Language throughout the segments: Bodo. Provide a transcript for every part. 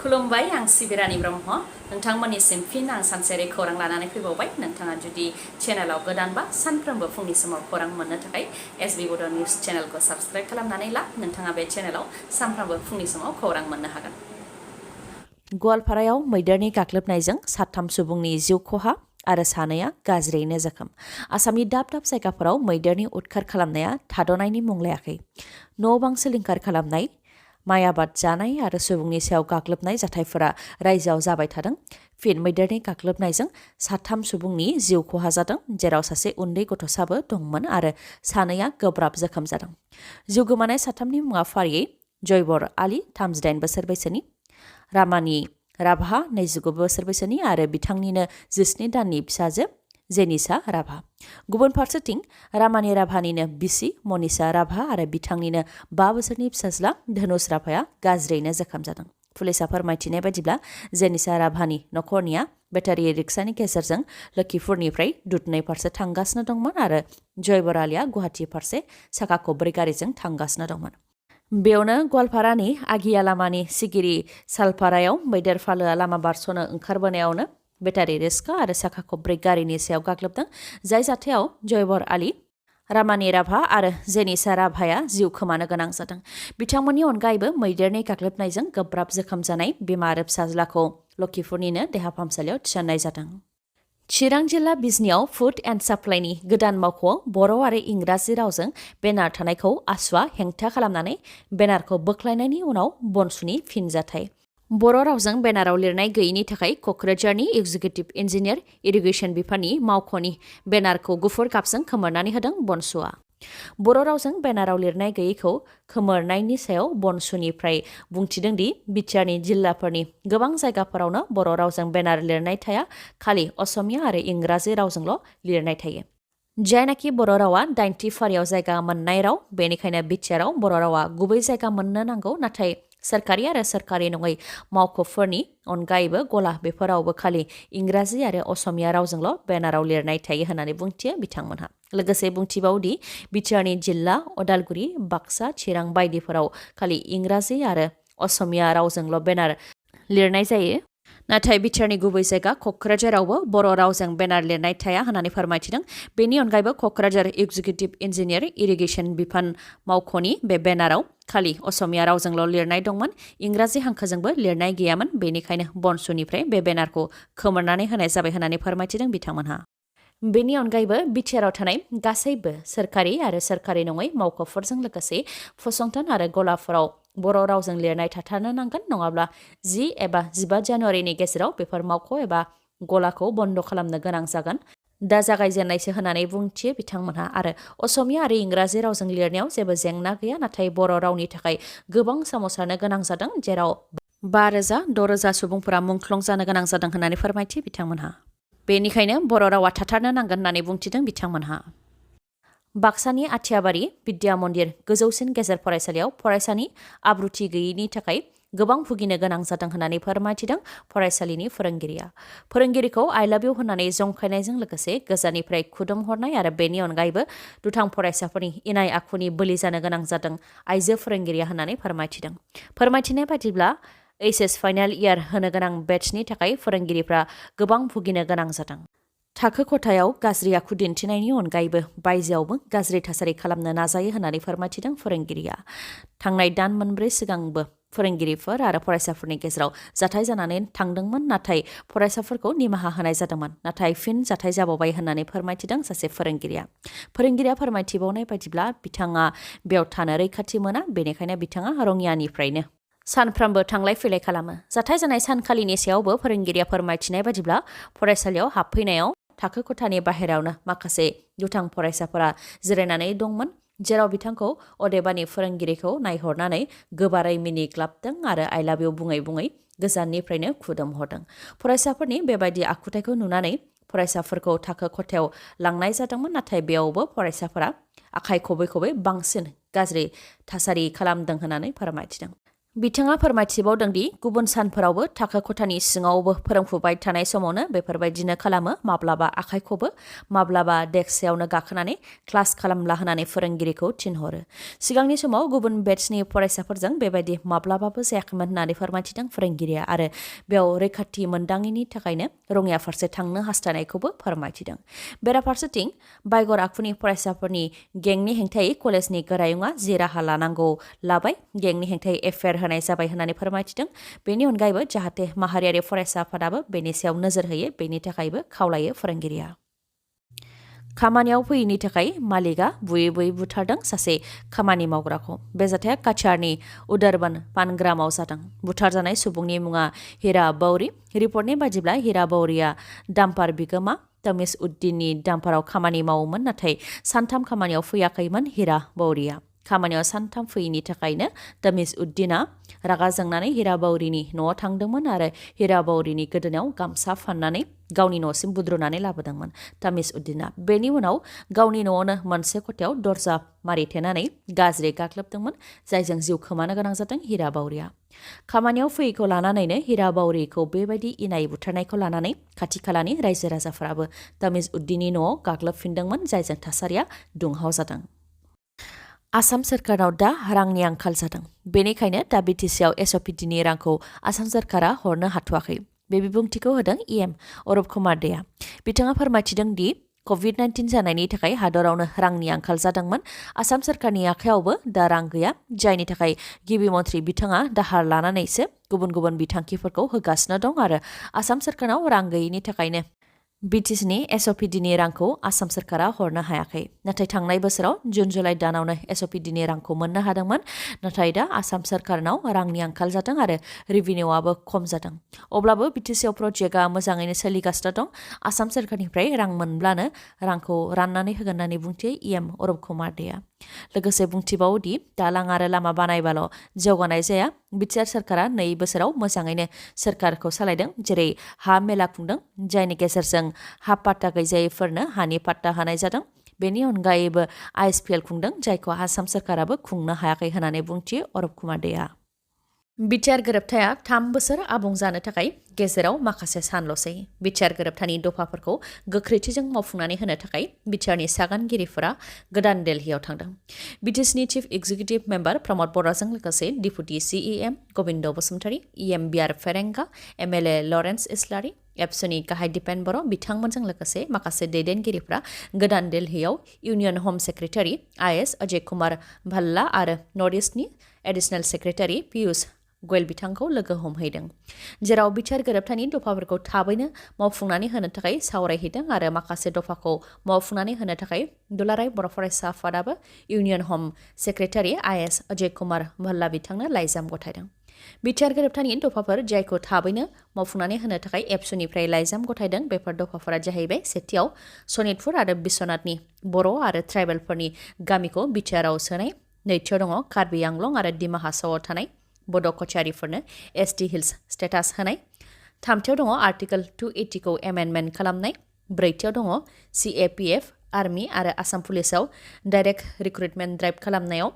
खुलुमबाय आं सिबिरानि ब्रह्म नोंथांमोननिसिम फिन आं सानसेयारि खौरां लानानै फैबावबाय नोंथाङा जुदि चेनेलाव गोदानबा सानफ्रोमबो फुंनि समाव खौरां मोननो थाखाय एसबी बड' निउज चेनेलखौ साबस्क्राइब खालामनानै ला नोंथाङा बे चेनेलाव सानफ्रोमबो फुंनि समाव खौरां मोननो हागोन। गवालपारायाव मैदेरनि गाग्लोबनायजों 7 सुबुंनि जिउ खहा आरो सानैया गाज्रियैनो जोखोम। आसामनि दाब दाब जायगाफोराव मैदेरनि उदखार खालामनाया थाद'नायनि मुं लायाखै। न' बां सिलिंखार खालामनाय, माइ आबाद जानाय आरो सुबुंनि सायाव गाग्लोबनाय जाथायफोरा रायजोआव जाबाय थादों। फिन मैदेरनि गाग्लोबनायजों 7 सुबुंनि जिउ खहा जादों, जेराव सासे उन्दै गथ'साबो दंमोन आरो सानैया गोब्राब जोखोम जादों। जिउ गोमानाय 7नि मुङा फारियै जयबर आली 38 बोसोर बैसोनि, रामानि राभा 29 बोसोर बैसोनि आरो बिथांनिनो 17 दाननि फिसाजो जेनिसा राभा। गुबुन फारसेथिं रामानि राभानिनो बिसि मनिसा राभा आरो बिथांनिनो 5 बोसोरनि फिसाज्ला धनुष राभाया गाज्रियैनो जोखोम जादों। पुलिसा फोरमायथिनाय बायदिब्ला जेनिसा राभानि नखरनिया बेटारि रिक्सानि गेजेरजों लोखिपुरनिफ्राय दुधनै फारसे थांगासिनो दंमोन आरो जयबर आलीया गुवाहाटि फारसे साखा खब्रै गारिजों थांगासिनो दंमोन। बेयावनो गवालपारानि आगिया लामानि सिगिरि सालपारायाव मैदेर फालोआ लामा बारस'नो ओंखारबोनायावनो बेटारि रिक्सा आरो साखा खब्रै गारिनि सायाव गाग्लोबदों। जाय जाथायाव जयबर आली, रामानि राभा आरो जेनिसा राभाया जिउ खोमानो गोनां जादों। बिथांमोननि अनगायैबो मैदेरनि गाग्लोबनायजों गोब्राब जोखोम जानाय बिमा आरो फिसाज्लाखौ लखिपुरनिनो देहा फाहामसालियाव थिसननाय जादों। चिरां जिल्ला बिजनियाव फुड एन्ड साप्लाइनि गोदान मावख'आव बर' आरो इंराजि रावजों बेनार थानायखौ आसुआ हेंथा खालामनानै बेनारखौ बोख्लायनायनि उनाव बनसुनि फिनजाथाय। बर' रावजों बेनाराव लिरनाय गैयैनि थाखाय क'क्राझारनि एग्जिकिउटिभ इन्जिनियार इरिगेसन बिफाननि मावख'नि बेनारखौ गुफुर गाबजों खोमोरनानै होदों बनसुआ। बर' रावजों बेनाराव लिरनाय गैयैखौ खोमोरनायनि सायाव बनसुनिफ्राय बुंथिदों दि बिटिआरनि जिल्लाफोरनि गोबां जायगाफोरावनो बर' रावजों बेनार लिरनाय थाया, खालि असमिया आरो इंराजि रावजोंल' लिरनाय थायो। जायनाखि बर' रावा 8थि फारियाव जायगा मोननाय राव, बेनिखायनो बिटिआरआव बर' रावा गुबै जायगा मोननो नांगौ, नाथाय सोरखारि आरो सोरखारि नङै मावख'फोरनि अनगायैबो गला बेफोरावबो खालि इंराजि आरो असमिया रावजोंल' बेनाराव लिरनाय थायो होननानै बुंथियो बिथांमोनहा। लोगोसे बुंथिबावदि बिटिआरनि जिल्ला अदालगुरि, बाक्सा, चिरां बायदिफोराव खालि इंराजि आरो असमिया रावजोंल' बेनार लिरनाय जायो, नाथाय बिटिआरनि गुबै जायगा क'क्राझारावबो बर' रावजों बेनार लिरनाय थाया होननानै फोरमायथिदों। बेनि अनगायैबो क'क्राझार एग्जिकिउटिभ इन्जिनियार इरिगेसन बिफान मावख'नि बे बेनाराव खालि असमिया रावजोंल' लिरनाय दंमोन, इंराजि हांखोजोंबो लिरनाय गैयामोन, बेनिखायनो बनसुनिफ्राय बे बेनारखौ खोमोरनानै होनाय जाबाय होननानै फोरमायथिदों बिथांमोनहा। बेनि अनगायैबो बिटिआरआव थानाय गासैबो सोरखारि आरो सोरखारि नङै मावख'फोरजों लोगोसे फसंथान आरो गलाफोराव बर' रावजों लिरनाय थाथारनो नांगोन, नङाब्ला 10 एबा 15 जानुवारिनि गेजेराव बेफोर मावख' एबा गलाखौ बन्द' खालामनो गोनां जागोन। दा जागायजेननायसो होननानै बुंथियो बिथांमोनहा। आरो असमिया आरो इंराजि रावजों लिरनायाव जेबो जेंना गैया, नाथाय बर' रावनि थाखाय गोबां सोमावसारनो गोनां जादों, जेराव 5,000-6,000 सुबुंफोरा मुंख्लं जानो गोनां जादों होननानै फोरमायथियो बिथांमोनहा। बेनिखायनो बर' रावा थाथारनो नांगोन होननानै बुंथिदों बिथांमोनहा। बाक्सानि आथियाबारि बिद्या मन्दिर गोजौसिन गेजेर फरायसालियाव फरायसानि आब्रुथि गैयैनि थाखाय गोबां भुगिनो गोनां जादों होननानै फोरमायथिदों फरायसालिनि फोरोंगिरिया। फोरोंगिरिखौ आइ लाभ इउ होननानै जंखायनायजों लोगोसे गोजाननिफ्राय खुदुम हरनाय आरो बेनि अनगायैबो दुथां फरायसाफोरनि इनाय आखुनि बोलि जानो गोनां जादों आइजो फोरोंगिरिया होननानै फोरमायथिदों। फोरमायथिनाय बायदिब्ला HS फाइनाल इयार होनो गोनां बेट्सनि थाखाय फोरोंगिरिफ्रा गोबां भुगिनो गोनां जादों। थाखो खथायाव गाज्रि आखु दिन्थिनायनि अनगायैबो बायजोआवबो गाज्रि थासारि खालामनो नाजायो होननानै फोरमायथिदों फोरोंगिरिया। थांनाय दान मोनब्रै सिगांबो फोरोंगिरिफोर आरो फरायसाफोरनि गेजेराव जाथाय जानानै थांदोंमोन, नाथाय फरायसाफोरखौ निमाहा होनाय जादोंमोन, नाथाय फिन जाथाय जाबावबाय होननानै फोरमायथिदों सासे फोरोंगिरिया। फोरोंगिरिया फोरमायथिबावनाय बायदिब्ला बिथाङा बेयाव थानो रैखाथि मोना, बेनिखायनो बिथाङा रङियानिफ्रायनो सानफ्रोमबो थांलाय फैलाय खालामो। जाथाय जानाय सानखालिनि सायावबो फोरोंगिरिया फोरमायथिनाय बायदिब्ला फरायसालियाव हाबफैनायाव थाखो खथानि बाहेरायावनो माखासे दुथां फरायसाफोरा जिरायनानै दंमोन, जेराव बिथांखौ अदेबानि फोरोंगिरिखौ नायहरनानै गोबारै मिनिग्लाबदों आरो आइ लाभ इउ बुङै बुङै गोजाननिफ्रायनो खुदुम हरदों। फरायसाफोरनि बेबायदि आखुथायखौ नुनानै फरायसाफोरखौ थाखो खथायाव लांनाय जादोंमोन, नाथाय बेयावबो फरायसाफोरा आखाइ खबै खबै बांसिन गाज्रि थासारि खालामदों होननानै फोरमायथिदों। बिथाङा फोरमायथिबावदों दि गुबुन सानफोरावबो थाखो खथानि सिङावबो फोरोंफुबाय थानाय समावनो बेफोरबायदिनो खालामो माब्लाबा आखाइ खबो माब्लाबा डेस्कआवनो गाखोनानै क्लास खालामला होनानै फोरोंगिरिखौ थिनहरो सिगांनि समाव गुबुन बेट्सनि फरायसाफोरजों बेबायदि माब्लाबाबो जायाखैमोन होननानै फोरमायथिदों फोरोंगिरिया आरो बेयाव रैखाथि मोनदाङैनि थाखायनो रङिया फारसे थांनो हास्थायनायखौबो फोरमायथिदों बेराफारसेथिं बायगर आखुनि फरायसाफोरनि गेंनि हेंथायै कलेजनि गोरायुङा जे राहा लानांगौ लाबाय गेंनि हेंथायै एफआइआर होनाय जाबाय होननानै फोरमायथिदों बेनि अनगायैबो जाहाथे माहारियारि फरायसा आफादाबो बेनि सायाव नोजोर होयो बेनि थाखायबो खावलायो फोरोंगिरिया खामानियाव फैयैनि थाखाय मालिकआ बुयै बुयै बुथारदों सासे खामानि मावग्राखौ बे जाथाया काछारनि उदारबान पानग्रामाव जादों बुथारजानाय सुबुंनि मुङा हिरा बौरी रिपर्टनि बादिब्ला हिरा बौरीया डाम्पार बिगोमा तमिस उद्दिननि डाम्पाराव खामानि मावोमोन नाथाय सानथाम खामानियाव फैयाखैमोन हिरा बौरीया खामानियाव सानथाम फैयैनि थाखायनो तमिस उद्दिना रागा जोंनानै हिरा बौरीनि न'आव थांदोंमोन आरो हिरा बौरीनि गोदोनायाव गामसा फाननानै गावनि न'सिम बुद्रुनानै लाबोदोंमोन तमिस उद्दिना बेनि उनाव गावनि न'आवनो मोनसे खथायाव दरजा मारिथेनानै गाज्रि गाग्लोबदोंमोन जायजों जिउ खोमानो गोनां जादों हिरा बौरीया खामानियाव फैयैखौ लानानैनो हिरा बौरीखौ बेबायदि इनाय बुथारनायखौ लानानै खाथि खालानि रायजो राजाफोराबो तमिस उद्दिननि न'आव गाग्लोबफिनदोंमोन जायजों थासारिया दुंहाव जादों आसाम सोरखाराव दा रांनि आंखाल जादों बेनिखायनो दा बिटिसिआव एसअपिडिनि रांखौ आसाम सोरखारा हरनो हाथ'वाखै बे बिबुंथिखौ होदों इएम अरूप कुमार देआ बिथाङा फोरमायथिदों दि COVID-19 जानायनि थाखाय हादरावनो रांनि आंखाल जादोंमोन आसाम सोरखारनि आखायावबो दा रां गैया जायनि थाखाय गिबि मन्थ्रि बिथाङा दाहार लानानैसो गुबुन गुबुन बिथांखिफोरखौ होगासिनो दं आरो आसाम सोरखाराव रां गैयैनि थाखायनो बिटिसिनि एसअपिडिनि रांखौ आसाम सोरखारा हरनो हायाखै नाथाय थांनाय बोसोराव जुन जुलाइ दानावनो एसअपिडिनि रांखौ मोननो हादोंमोन नाथाय दा आसाम सोरखारनाव रांनि आंखाल जादों आरो रेभिनिउआबो खम जादों अब्लाबो बिटिसिआव प्रजेक्टआ मोजाङैनो सोलिगासिनो दं आसाम सोरखारनिफ्राय रां मोनब्लानो रांखौ राननानै होगोन होननानै बुंथियो इएम अरूप कुमार देआ लोगोसे बुंथिबावोदि दालां आरो लामा बानायबाल' जौगानाय जाया बिटिआर सोरखारा 2 बोसोराव मोजाङैनो सोरखारखौ सालायदों जेरै हा मेला खुंदों जायनि गेजेरजों हा पाट्टा गैजायैफोरनो हानि पाट्टा होनाय जादों बेनि अनगायैबो आइएसपिएल खुंदों जायखौ आसाम सोरखाराबो खुंनो हायाखै होननानै बुंथियो अरूप कुमार देआ बिटिआर गोरोबथाया 3 बोसोर आबुं जानो थाखाय गेजेराव माखासे सानल'सै बिटिआर गोरोबथानि दफाफोरखौ गोख्रैथिजों मावफुंनानै होनो थाखाय बिटिआरनि सागानगिरिफोरा गोदान दिल्लीयाव थांदों बिटिसिनि चिफ एक्जिकिउटिभ मेम्बार प्रमद बर'जों लोगोसे deputy CEM Gobinda Basumatary EM BR Ferenga MLA Lawrence Islary एबसुनि गाहाय दिपेन बर' बिथांमोनजों लोगोसे माखासे दैदेनगिरिफ्रा गोदान दिल्लीयाव इउनियन हम सेक्रेटारि आइएस अजय कुमार भाल्ला आरो नर्थ इस्टनि एडिशनेल सेक्रेटारि पियुष गोयल बिथांखौ लोगो हमहैदों जेराव बिटिआर गोरोबथानि दफाफोरखौ थाबैनो मावफुंनानै होनो थाखाय सावरायहैदों आरो माखासे दफाखौ मावफुंनानै होनो थाखाय दुलाराय बर' फरायसा आफादाबो इउनियन हम सेक्रेटारि आइएस अजय कुमार भाल्ला बिथांनो लाइजाम गथायदों बिटिआर गोरोबथानि दफाफोर जायखौ थाबैनो मावफुंनानै होनो थाखाय एबसुनिफ्राय लाइजाम गथायदों बेफोर दफाफोरा जाहैबाय सेथियाव सनितपुर आरो बिश्वनाथनि बर' आरो ट्राइबेलफोरनि गामिखौ बिटिआरआव सोनाय नैथियाव दङ कार्बि आंलं आरो डिमा हासावआव थानाय बड' कचारिफोरनो एसटि हिल्स स्टेटास होनाय थामथियाव दङ आर्टिकल 280 खौ एमेन्डमेन्ट खालामनाय ब्रैथियाव दङ सिएपिएफ आर्मि आरो आसाम पुलिसाव डाइरेक्ट रिक्रुटमेन्ट ड्राइभ खालामनायाव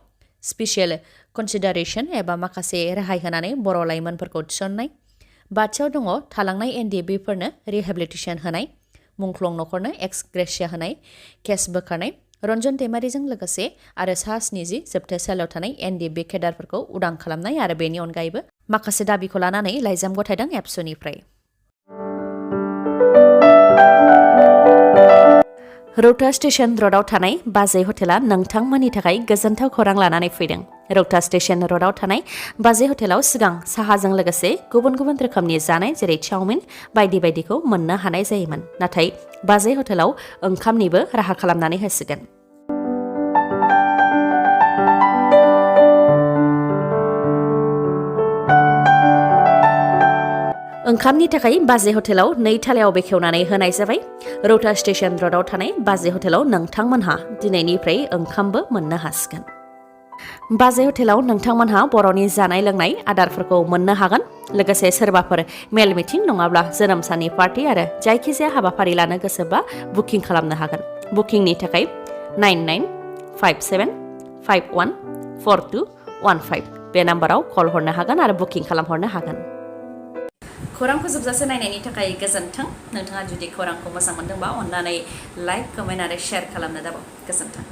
स्पेसियेल कनसिडारेशन एबा माखासे रेहाय होनानै बर' लाइमोनफोरखौ थिसननाय बाथियाव दङ थालांनाय एनडिएबिफोरनो रिहेबिलिटेसन होनाय मुंख्लं न'खरनो एक्स ग्रेसिया होनाय केस बोखारनाय रन्जन दैमारिजों लोगोसे आरो सा 70 जोबथेसालियाव थानाय एनडिएबि केडारफोरखौ उदां खालामनाय आरो बेनि अनगायैबो माखासे दाबिखौ लानानै लाइजाम गथायदों एबसुनिफ्राय रौता स्टेशन र'डआव थानाय बाजै हटेला नोंथांमोननि थाखाय गोजोनथाव खौरां लानानै फैदों रौता स्टेशन र'डआव थानाय बाजै हटेलाव सिगां साहाजों लोगोसे गुबुन गुबुन रोखोमनि जानाय जेरै चाउमिन बायदि बायदिखौ मोननो हानाय जायोमोन नाथाय बाजै हटेलाव ओंखामनिबो राहा खालामनानै होसिगोन ओंखामनि थाखाय बाजै हटेलाव 2 थालायाव बेखेवनानै होनाय जाबाय रौता स्टेशन र'डआव थानाय बाजै हटेलाव नोंथांमोनहा दिनैनिफ्राय ओंखामबो मोननो हासिगोन बाजै हटेलाव नोंथांमोनहा बर'नि जानाय लोंनाय आदारफोरखौ मोननो हागोन लोगोसे सोरबाफोर मेल मिटिं नङाब्ला जोनोम साननि पार्टी आरो जायखिजाया हाबाफारि लानो गोसोबा बुकिं खालामनो हागोन बुकिंनि थाखाय 9957514215 बे नाम्बाराव कल हरनो हागोन आरो बुकिं खालामहरनो हागोन। खौरांखौ जोबजासे नायनायनि थाखाय गोजोन्थों। नोंथाङा जुदि खौरांखौ मोजां मोनदोंबा अन्नानै लाइक, कमेन्ट आरो शेयार खालामनो दाबाव। गोजोन्थों।